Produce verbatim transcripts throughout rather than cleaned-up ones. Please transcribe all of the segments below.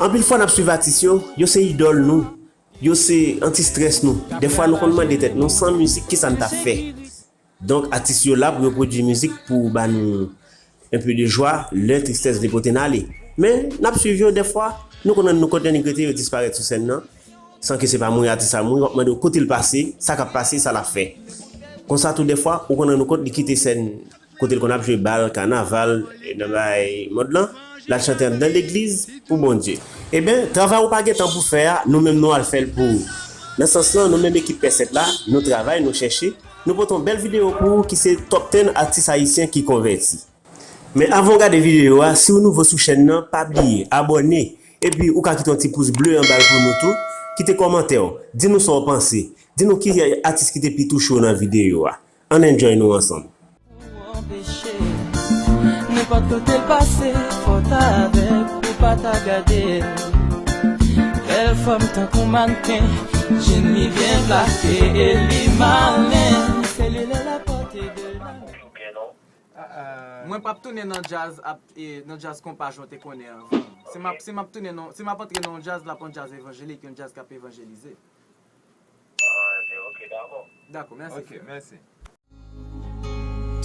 Anpil fwa n ap swiv atis yo, yo se idòl nou, yo se anti-strès nou. Dèfwa nou konn mande tèt nou, san mizik, kisa n t ap fè? Donk, atis yo la pou yo pwodui mizik pou ba nou un peu de joie, lè tristès depote n ale. Men, n ap swiv yo, dèfwa, nou konn rann nou kont lè nèg rete yo disparèt sou sèn nan, san ke se pa mouri atis la mouri, w ap mande w kote l pase, sa k ap pase, sa l ap fè. Konsa tou, dèfwa, ou konn rann ou kont li kite sèn kote l konn ap jwe bal, kanaval, e nan bagay mòd lan, l al chante anndan legliz pou Bondye. Eben, travay ou pa gen tan pou fè a, nou menm nou al fè l pou ou. Nan sans lan, nou menm ekip Pè Sèt la, nou travay, nou chèche, nou pote yon bèl videyo pou ou ki se Top ten atis ayisyen ki konvèti. Men avan w gade videyo a, si w nouvo sou chèn nan, pa bliye abòne, epi ou ka kite yon ti pous ble anba l pou nou tou, kite kòmantè w, di nou sa w panse, di nou ki atis ki te pi touche w nan videyo a. Ann enjoy nou ansanm. Pou anpeche, nenpòt kote l pase, fò w ta avè l pou w pa ta gade l. Bèl fanm tankou mannequin, je n li byen plase e li malin. Selilè la pòte de l. Mwen p ap tounen nan djaz ap, e, nan djaz konpa jan w te konnen anvan. Si m ap, si m ap tounen nan, si m ap antre nan yon djaz, l ap yon djaz evanjelik, yon djaz k ap evanjelize. Ah, ok, ok, dakò. Dakò, mèsi. Ok, mèsi.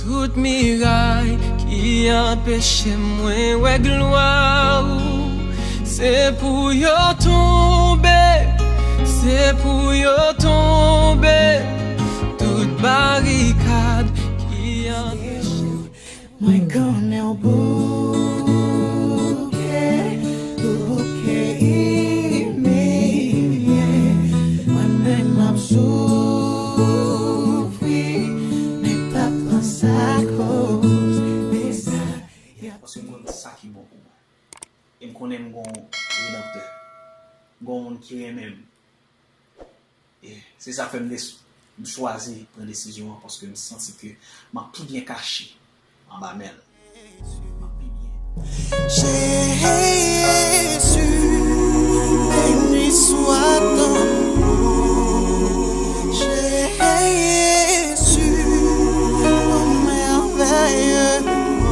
Tout miray ki anpeche mwen wè glwa ou, se pou yo tonbe, se pou yo tonbe. Tout barikad ki anpeche Mwen konnen w bouke, ou bouke imilye. Mwen menm m ap soufri, men pa pran sa koz de sa y ap. Paske m konn sa ki bon pou mwen. E m konnen m gon redanmtè. M gon moun ki renmen m. E se sa k fè m des-, m chwazi pran desizyon an paske m santi ke m ap pi byen kache anba men l. M ap pi byen. Jésus, béni soit ton nom. Jésus, merveilleux nom.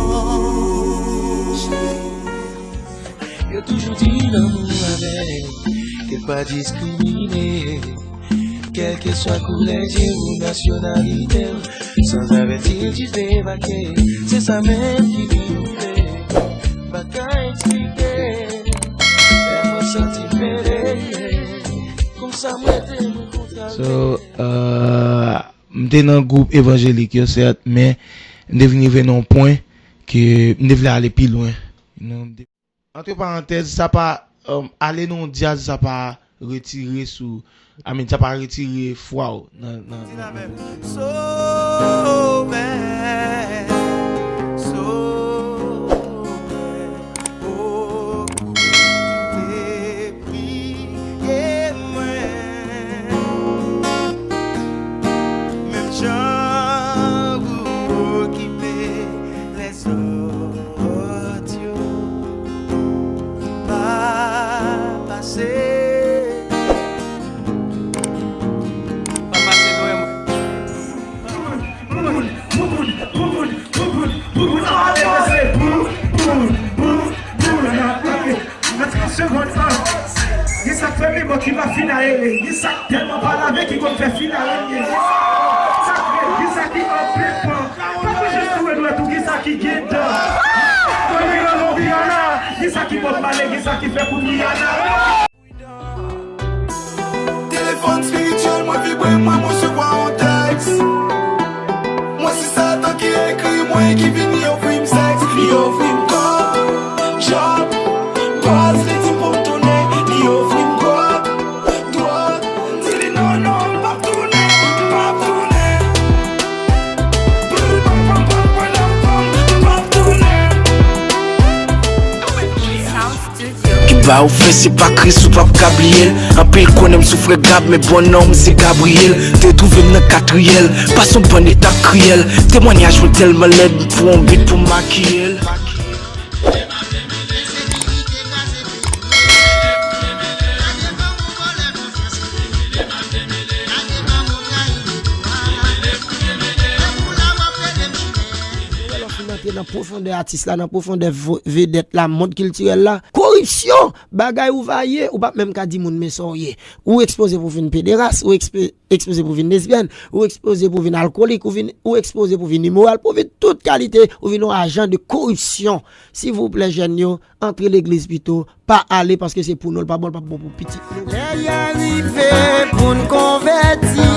Yo toujou di lanmou avèg, ke l pa diskrimine. Kèlkeswa koulè je w ou nasyonalite w, sanzavèti jis debake. Se sa menm ki vin rive. M pa ka eksplike, fè mwen santi m pede. Konsa m rete mwen kontrate. So, euh, m te nan gwoup evanjelik yo, sèt, men m te vin rive nan yon pwen ke m te vle ale pi lwen. Nou, m te Antre parantèz, sa pa, um, ale nan yon djaz, sa pa retire sou, I mean, sa pa retire fwa w nan, nan, nan, nan Bondye. Sovè, Sovè, o, koute priyè mwen. Menm jan ou okipe lèzòt yo, pa pase. Pa pase lwen mwen. Nan trant segonn, an. Gen sa k fè memwa ki pa fin a ere. Gen sa k tèlman pa lave ki konn fè fin a renye. Sa k rèd, gen sa ki anpenpan. Pa tou jis kouri dwèt ou, gen sa ki gen dan. Kouri nan non Rihanna, gen sa ki Bob Marley, gen sa ki fè kout Rihanna. Telefòn espirityèl mwen vibre, mwen resevwa yon tèks. Mwen se Satan ki ekri mwen, ki vini ofri m sèks. Li ofri m kòb, djòb, baz, li di m pou m tounen. Li ofri m dwòg, dwòg, m di li non, non, m p ap tounen, m p ap tounen. Ki ba ou fè se pa Kris ou p ap ka bliye l. Anpil konnen m sou frè Gab, men bon non m se Gabriel. Te twouve m nan kat riyèl, pase yon bann etap kriyèl. Temwanyaj mwen tèlman lèd, m pou yon bit pou m makiye l. Lè w fin antre nan Pwofondè atis la, nan pwofondè vo- vedèt la, mond kiltirèl la, koripsyon, bagay ou va ye, ou p ap menm ka di moun men sa w ye. Ou ekspoze pou vin pederas, ou ekspe- ekspoze pou vin lesbyèn, ou ekspoze pou vin alkolik, ou vin, ou ekspoze pou vin imoral, pou vin tout kalite, ou vin yon ajan de koripsyon. Silvouplè, jèn yo, antre legliz pito, pa ale, paske se pou nou l pa bon, l p ap bon pou pitit nou. Lè a rive pou n konvèti.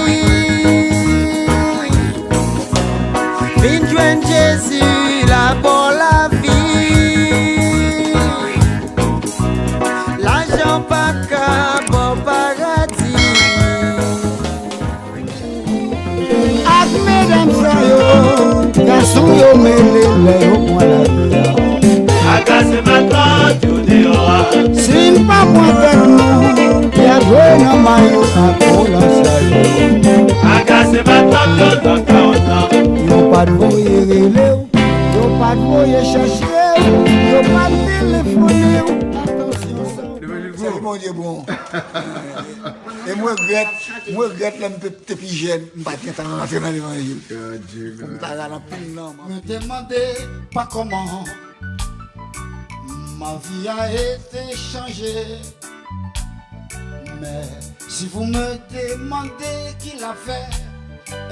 Vin jwenn Jezi, l a ba w lavi. Lajan pa ka ba w paradi. Ak medam sa yo, gason yo mele lè yo pran lari a. Aga se matant yo deyò a. Si n pa pran tèt nou, y a jwe nan mayo ak kola sa yo. Aga se matant yo nan kawòt lan. Yo pa t voye rele w, yo pa t voye chèche w, yo pa t telefone w. Atansyon sa. Sèvi Bondye bon. E m regrèt, m regrèt lè m pe- te pi jèn, m pa t gentan rantre nan levanjil. Pou m ta ral anpil nan. Me demandez pas comment ma vie a été changée. Mais si vous me demandez qui l'a fait,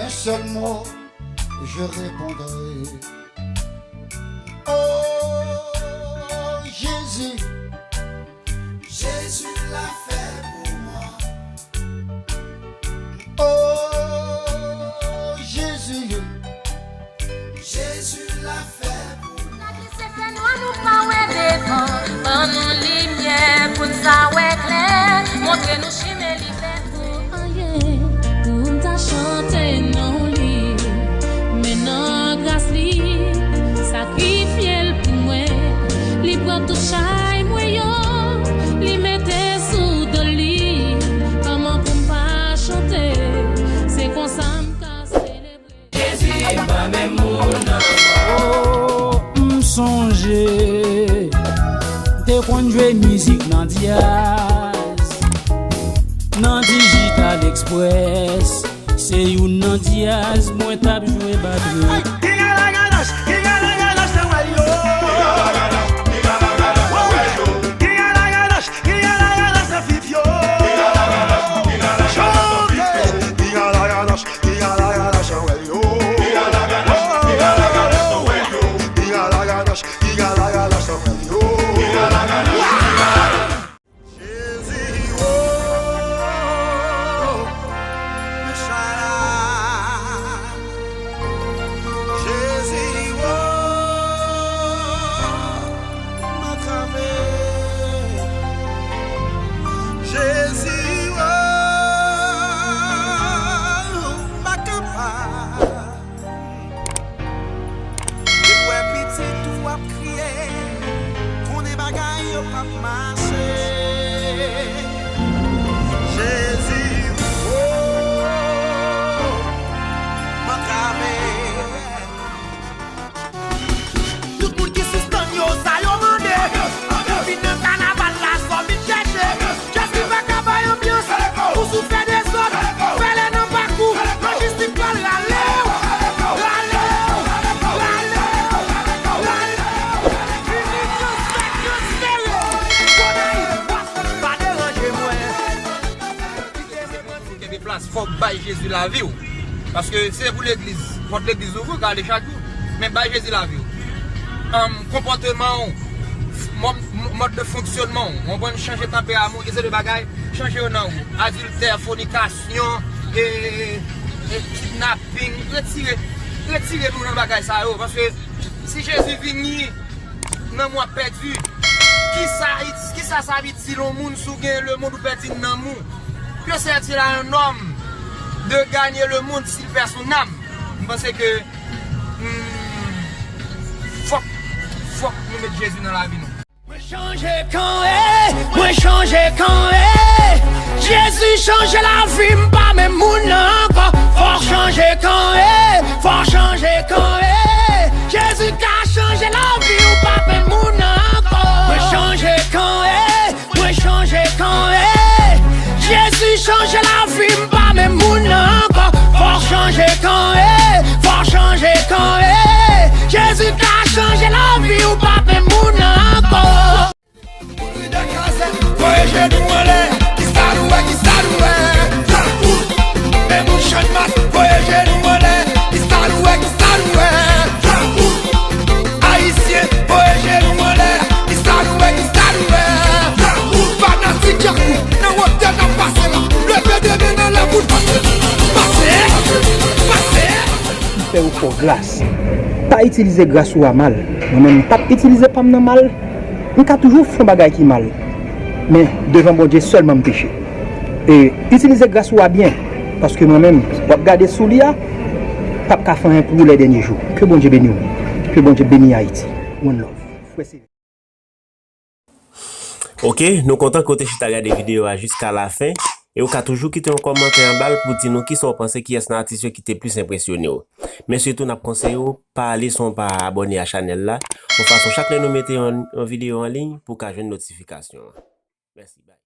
un seul mot, je répondrai. Oh, Jésus. Jésus l'a fait pour moi. Oh, Jésus. Jésus l'a fait pou nou. Gade se fènwa nou pa wè devan. Ban nou limyè pou n sa wè klè. Montre nou chimen li fè pou anyen. Pou m ta chante non li. Men nan gras li, sakrifye l pou mwen. Li pran tout chay mwen yo. Li mete sou do li. Kòman pou m pa chante? Se konsa m ka selebre. Jezi pa menm moun nan. Oh, m sonje, m te konn jwe mizik nan dyaz, nan Digital Express. Se youn nan dyaz mwen t ap jwe batri. Jezi, oh, Mechara. Jezi, oh, m antrave. Jezi, oh, m pa kapab. Depi w wè pitit ou ap kriye, konnen bagay yo p ap mache. Jezi, oh, m antrave. Tout moun ki sispann yo, sa yo mande? Vin nan kanaval la, sa w vin chèche? Jezi pa ka bay anbyans pou sou fè dezòd. Fè lè nan bak ou, lojistik pral rale w. Rale w, rale w, rale w, rale w. Vini transfè, transfere. Bonay, pa deranje mwen. Kenbe plas, fò w bay Jezi lavi w. Paske se pou legliz, pòt legliz ouvri, w ka ale chak jou. Men bay Jezi lavi w. Ann, konpòteman w, mò- mòd de fonksyònman w, w konprann, chanje tanperaman w, gen seri de bagay, chanje yo nan ou. Adiltè, fònikasyon, e, e, kidnaping, retire, retire nou nan bagay sa yo. Paske si Jezi vini, nanm ou ap pèdi. Kisa, kisa sa ap itil yon moun si w gen lemonn ou pèdi nanm ou? Que sert-il à un homme de gagner le monde s'il perd son âme? M panse ke, hmm, fòk, fòk nou met Jezi nan lavi nou. Mwen chanje kan e, mwen chanje kan e. Jezi chanje lavi m, pa menm moun nan ankò. Fò w chanje kan e, fò w chanje kan e. Jezi ka chanje lavi w, pa menm moun nan ankò. Mwen chanje kan e, mwen chanje kan e. Jezi chanje lavi m, pa menm moun nan ankò. Fò w chanje kan e, fò w chanje kan e. Jezi ka chanje Nou pa menm moun ankò. Moun ri de kazèk, voye jenou anlè. Kisa nou wè, kisa nou wè? Lakou. Men moun Channmas, voye jenou anlè. Kisa nou wè, kisa nou wè? Lakou. Ayisyen, voye jenou anlè. Kisa nou wè, kisa nou wè? Lakou. Fanatik Djankou, nan wotè n ap pase la. Leve de men n anlè pou n pase. Pase, pase. M fè w fè w gras. Pa itilize gras ou a mal. Mwen menm, m p ap itilize pa m nan mal. M ka toujou fè yon bagay ki mal. Men, devan Bondye sèlman m peche. E itilize gras ou a byen. Paske mwen menm, w ap gade sou li a, p ap ka fè anyen pou ou lè dènye jou. Ke Bondye beni w. Ke Bondye beni Ayiti. One love. Frè Sylvain. Ok, nou kontan ke w te chita gade videyo a jiska lafen, e ou ka toujou kite yon kòmantè anba l pou di nou kisa w panse, kiyès nan atis yo ki te plis enpresyone w. Men sitou n ap konseye w pa ale san w pa abòne a chanèl la, yon fason chak lè nou mete yon, yon videyo an liy pou w ka jwenn notifikasyon an. Mèsi, bay.